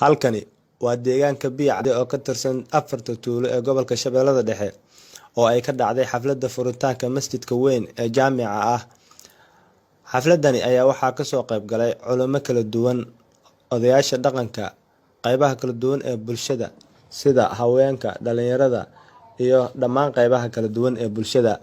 Halkani waa deegaanka Biyo-Cadde oo ka tirsan afarta tuulo ee gobolka Shabeellada Dhexe oo ay ka dhacday xafladda furitaanka masjidka weyn ee jaamica ah. Xafladani ayaa waxaa kasoo qayb galay culimo kala duwan, odayaasha dhaqanka, qaybaha kala duwan ee bulshada sida haweenka, dhalinyarada iyo dhammaan qaybaha kala duwan ee bulshada.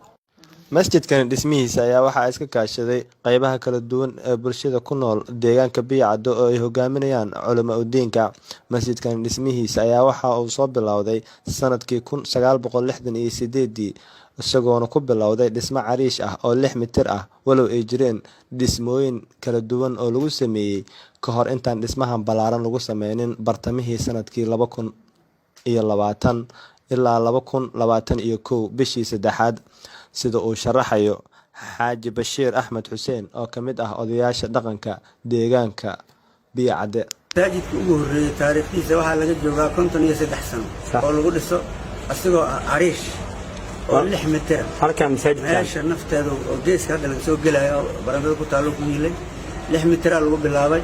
Masjidkani dhismihiisa ayaa waxaa iska kaashaday qaybaha kala duwan ee bulshada ku nool deegaanka Biyo-Cadde oo ay hogaaminayaan culimo u diinka. Masjidkani dhismihiisa ayaa waxa uu soo bilowday sanadkii 1968, isagoona ku bilowday dhismo cariish ah oo 6 mitir ah, walow ay jireen dhismooyin kala duwan oo lagu sameeyay ka hor intaan dhismahan ballaaran lagu sameynin bartamihii sanadkii 2020 ilaa 2021 bishii saddexaad, sida uu sharaxayo Xaaji Bashiir Axmed Xuseen oo ka mid ah odayaasha dhaqanka deegaanka Biyo-Cadde. Masaajidka ugu horreeyey taariikhdiisa waxaa laga joogaa 53 sano oo lagu dhiso asigoo ah cariish oo 6 mitira. Halkan masaajidkan? Meesha nafteeda oo geeska hadda laga soo gelayo oo barandada ku taallo ku yiilay, 6 mitiraa lagu bilaabay.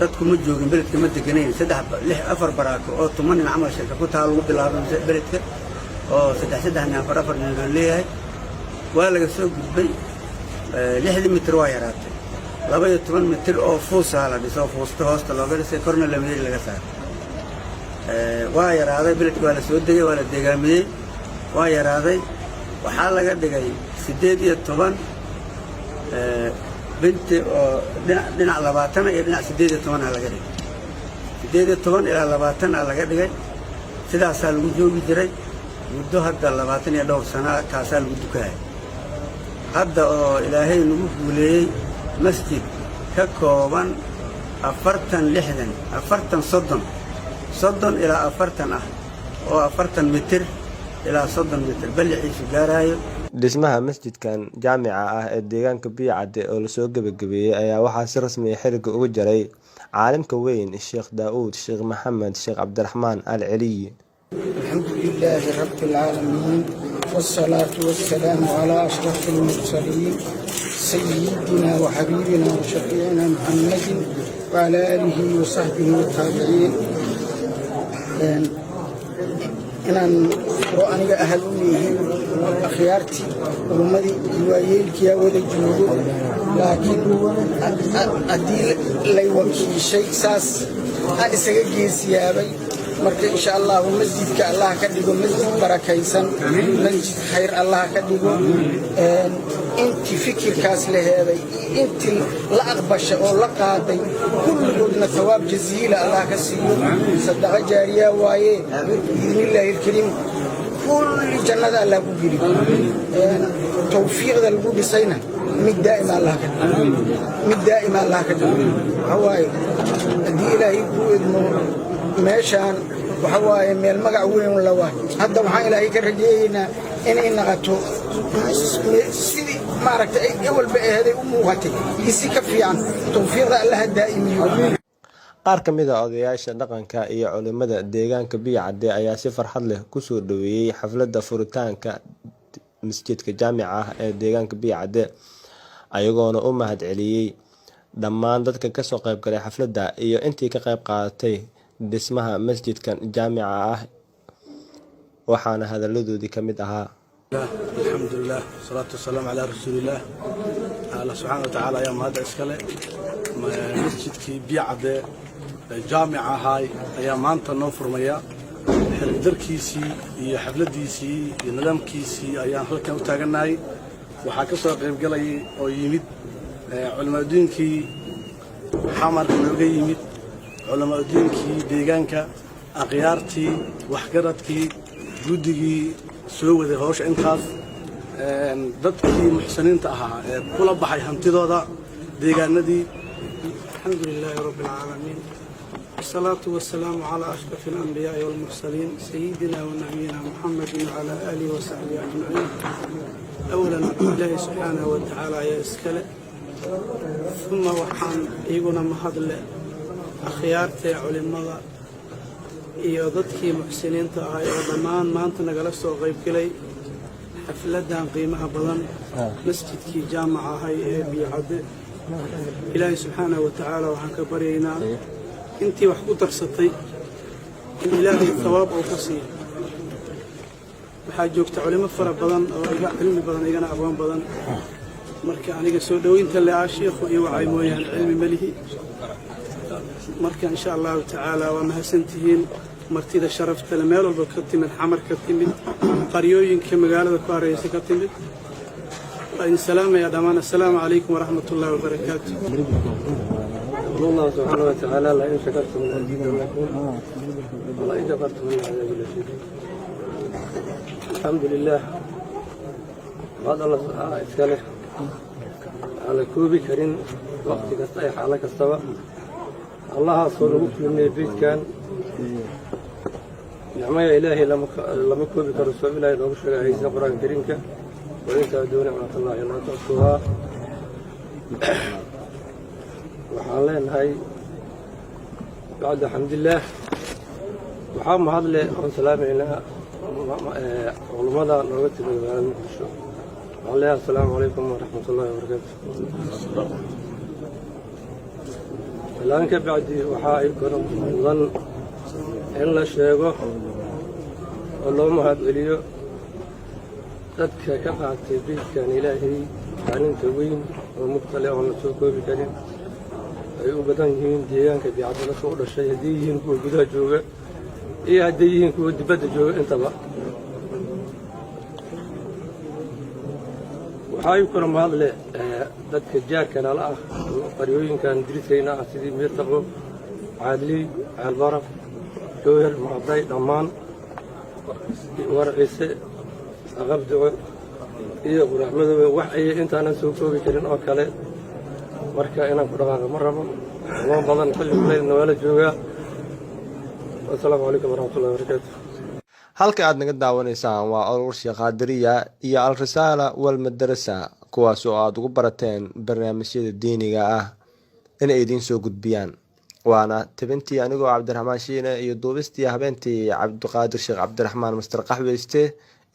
Dadku ma joogin, beledka ma deganayn. Saddex, lix, afar baraako oo 10 nin camal shirka ku taal lagu bilaabay beledka, oo saddex saddex nin, afar afar nin loo leeyahay. Waa laga soo gudbay, 6dii mitir waa yaraatay, 12 mitir oo fuusaa la dhiso, fuusto hoosta looga dhisay, korna lameeri laga saaray. Waa yaraaday beledka, waa la soo degay, waa la deegaamiyey, waa yaraaday. Waxaa laga dhigay 18 binti oo dhinac 20 iyo dhinac 18 a laga dhigay, 18 ilaa 20 a laga dhigay. Sidaasaa lagu joogi jiray muddo hadda 20 iyo dhowr sana, kaasaa lagu dukaaya. Hadda oo Ilaahay nagu guuleeyey masjid ka kooban 40, 60, 40, 30, 30 ilaa 40 ah, oo 40 mitir ilaa 30 mitir balliciisu gaaraayo. Dhismaha masjidkan jaamica ah ee deegaanka Biyo-Cadde oo lasoo gabagabeeyey ayaa waxaa si rasmi ah xiriga uga jaray caalimka weyn Sheekh Daa'uud Sheekh Maxamed Sheekh Cabdiraxmaan Al Celiyi. الحمد لله رب العالمين، والصلاة والسلام على أشرف المرسلين، سيدنا وحبيبنا وشفيعنا محمد وعلى آله وصحبه والتابعين. Inaan furo aniga ahal u leeyihiin akhyaartii, culummadii iyo waayeelkiyaa wada joogo, laakiin haddii lay wakiishay saas aan isaga geesiyaabay. Marka insha Allahu masjidka Allah ka dhigo masjid barakaysan, masjid khayr Allah ka dhigo. Intii fikirkaas la heeday iyo intii la aqbashay oo la qaaday, kulligoodna thawaab jaziila Allah ka siiyo. Sadaqa jaariya waaye, biidnillaahi alkariim kulli jannada Allah ku geliyo. Tawfiiqda lagu dhisayna mid daa'ima Allah ka dhigo, mid daa'ima Allah ka dhigo. Waxa waaye, haddii Ilaahay kuu idmo, meeshaan waxa waaye meel magac weyn la waay. Hadda waxaan Ilaahay ka rajeeyeynaa inay naqato sidii maaragtay ay ewalba aheeday u muuqatay iyo si ka fiican. Tawfiiqda Allaha daa'imiyo. Qaar ka mid ah odayaasha dhaqanka iyo culimada deegaanka Biyo-Cadde ayaa si farxad leh kusoo dhoweeyey xafladda furitaanka masjidka jaamica ah ee deegaanka Biyo-Cadde, ayagoona u mahad celiyey dhammaan dadka kasoo qayb galay xafladda iyo intii ka qayb qaadatay dhismaha masjidkan jaamica ah. Waxaana hadaladoodii ka mid ahaa: Alxamdulilah, wasalaatu wasalaamu calaa rasuulillaah. Alla subxaana wa tacaala ayaa mahadda iskale. Masjidkii Biyo-Cadde jaamic ahaay ayaa maanta noo furmaya. Xirigdarkiisii iyo xafladdiisii iyo nidaamkiisii ayaan halkan u taagannahay. Waxaa ka soo qaybgalayay oo yimid culimaadudiinkii Xamar nooga yimid, culimaadudiinkii deegaanka, akhyaartii, waxgaradkii, guddigii soo waday hawsha intaas, dadkii muxsiniinta ahaa ee kula baxay hantidooda deegaanadii. الحمد لله رب العالمين، والصلاة والسلام على أشرف الأنبياء والمرسلين، سيدنا ونبينا محمد وعلى آله وصحبه أجمعين. أولا إلهي سبحانه وتعالى ayaa iska leh, ثم waxaan iyaguna mahadle akhyaarta, culimada iyo dadkii muxsiniinta ahay oo dhammaan maanta nagala soo qaybgelay xafladan qiimaha badan, masjidkii jaamaca ahay ee Biyo-Cadde. Ilaahay subxaanahu wa tacaala waxaan ka baryaynaa Intii wax ku darsatay in Ilaahay thawaab uu ka siiyo. Waxaa joogta culimo fara badan oo iga cilmi badan, igana aqoon badan. Marka aniga soo dhoweynta le-aa shiikhu iyo wacay mooyaane, cilmi melihi. Marka insha Allahu tacaala waa mahadsantihiin martida sharafta le, meel walba ka timid, Xamar ka timid, qaryooyinka magaalada ku hareysa ka timid. Waa idin salaamayaa dhammaan. Assalaamu calaykum waraxmat ullahi wabarakaatu. يقول الله سبحانه وتعالى: لئن شكرتم لأزيدنكم ولئن كفرتم إن عذابي لشديد. الحمد لله, mahad Alla iska leh aan la koobi karin waqti kasta iyo xaalo kastaba. Allahaasoo nagu kulmiyey beydkan, nicmaya Ilaahay lama koobi karo. Soo Ilaahay noogu sheegay haysa Qur-aanka Kariimka: وإن تعدوا نعمة الله لا تحصوها. Waxaan leenahay, bacda xamdillaah, waxaa mahadle oon salaamaynaa culummada nooga timid magaalada Muqdisho. Waxaan leeyahay: assalaamu calaykum waraxmat ullahi wabarakaatu. Ilaan ka bacdi, waxaa ikona mudan in la sheego oo loo mahad celiyo dadka ka qaatay beydkan Ilaahay kaalinta weyn oo mugtale oon la soo koobi karin. Ay u badan yihiin deegaanka Biyacadde dadka u dhashay, hadday yihiin kuwa gudaha jooga iyo hadday yihiin kuwa dibadda jooga intaba. Waxaa ikuna mahadle dadka jaarka nala ah, qaryooyinkan diriskayna ah, sidii Miirtaqo, Caadley, Ceelbaraf, Jowhar, Maqday, dhammaan Warciise, Aqabduco iyo Quraxmadoobe, wax ayay intaanan soo koobi karin oo kale. Marka inaan ku dhaqaaqo ma rabo loo badan, xilli kuleylna waa la joogaa. Wasalaamu calaykum waraxmatullahi wabarakaatu. Halka aad naga daawanaysaan waa Urur Sheekhaadiriya iyo Al-Risaala Walmadarasa, kuwaas oo aad ugu barateen barnaamijyada diiniga ah inay idiin soo gudbiyaan. Waana tebintii anigoo Cabdiraxmaan Shiine iyo duubistii habeentii Cabdiqaadir Sheekh Cabdiraxmaan Master Qaxweyste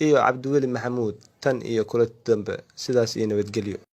iyo Cabdiweli Maxamuud. Tan iyo kula dambe, sidaas iyo nabadgelyo.